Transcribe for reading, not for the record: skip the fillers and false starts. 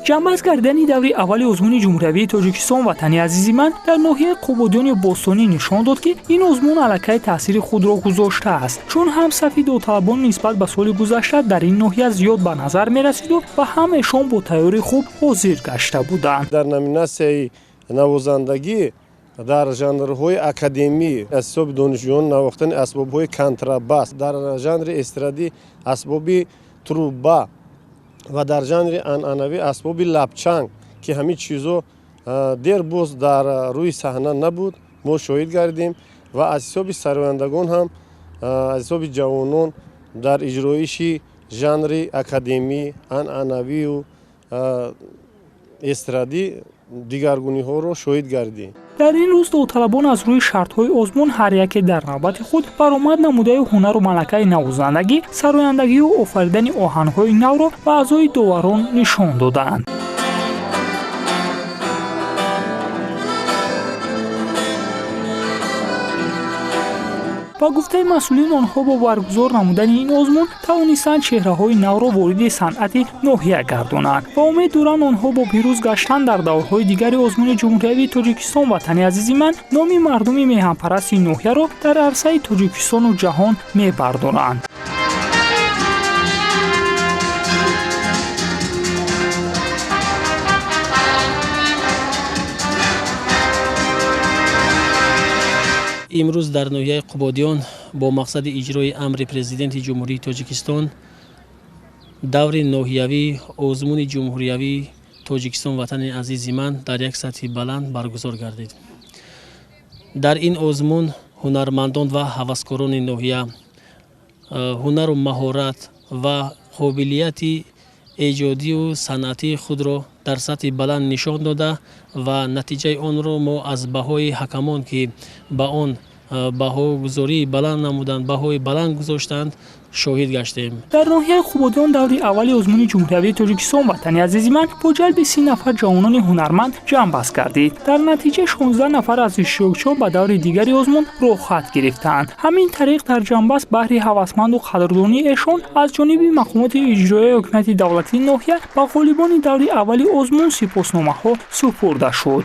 Ҷамъбаст гардидани даври аввали озмуни ҷумҳуриявии Тоҷикистон «Ватани азизи ман» дар ноҳияи Қубодиёни бостонӣ нишон дод, ки ин озмун аллакай таъсири худро гузоштааст, чун ҳам сафи довталабон нисбат ба соли гузашта дар ин ноҳия зиёд ба назар мерасиду ва ҳамаашон бо тайёрии хуб ҳозир гашта буданд. Дар номинатсияи навозандагӣ дар жанрҳои академӣ аз ҳисоби донишҷӯён навохтани асбобҳои контрабас, дар жанри эстрадӣ асбоби труба ва дар жанри анъанавӣ асбоби лабчанг, ки ҳамин чизо дербоз дар рӯи саҳна набуд, мо шоҳид гардидем, ва аз ҳисоби сарояндагон ҳам, аз ҳисоби ҷавонон дар иҷроиши жанри академӣ, анъанавию эстрадӣ дигаргуниҳоро шоҳид гардидем. Дар ин рӯз довталабон аз рӯи шартҳои озмун ҳар яке дар навбати худ баромад намудаю ҳунару малакаи навозандагӣ, сарояндагию офаридани оҳангҳои навро ба аъзои доварон нишон доданд. Ба гуфтаи масъулин, онҳо бо баргузор намудани ин озмун тавонистанд чеҳраҳои навро вориди санъати ноҳия гардонанд ва умед доранд, онҳо бо пирӯз гаштан дар даврҳои дигари озмуни ҷумҳуриявии Тоҷикистон «Ватани азизи ман» номи мардуми меҳанпарасти ноҳияро дар арсаи Тоҷикистону ҷаҳон мебардоранд. Имрӯз дар ноҳияи Қубодиён бо мақсади иҷрои амри Президенти Ҷумҳурии Тоҷикистон даври ноҳиявии озмуни ҷумҳуриявии Тоҷикистон «Ватани азизи ман» дар як сатҳи баланд баргузор гардид. Дар ин озмун ҳунармандон ва ҳаваскорони ноҳия ҳунару маҳорат ва қобилияти эҷодию санъатии худро дар сатҳи баланд нишон дода ва натиҷаи онро мо аз баҳои ҳакамон, ки ба он баҳогузории баланд намуданд, баҳои баланд гузоштанд, шоҳид гаштем. Дар ноҳияи Қубодиён даври аввали озмуни ҷумҳуриявии Тоҷикистон «Ватани азизи ман» бо ҷалби 30 нафар ҷавонони ҳунарманд ҷамъбаст гардид. Дар натиҷа 16 нафар аз иштирокчиён ба даври дигари озмун роҳхат гирифтаанд. Ҳамин тариқ, дар ҷамъбаст баҳри ҳавасманду қадрдонии эшон аз ҷониби мақомоти иҷроияи ҳокимияти давлатии ноҳия ба ғолибони даври аввали озмун сипосномаҳо супурда шуд.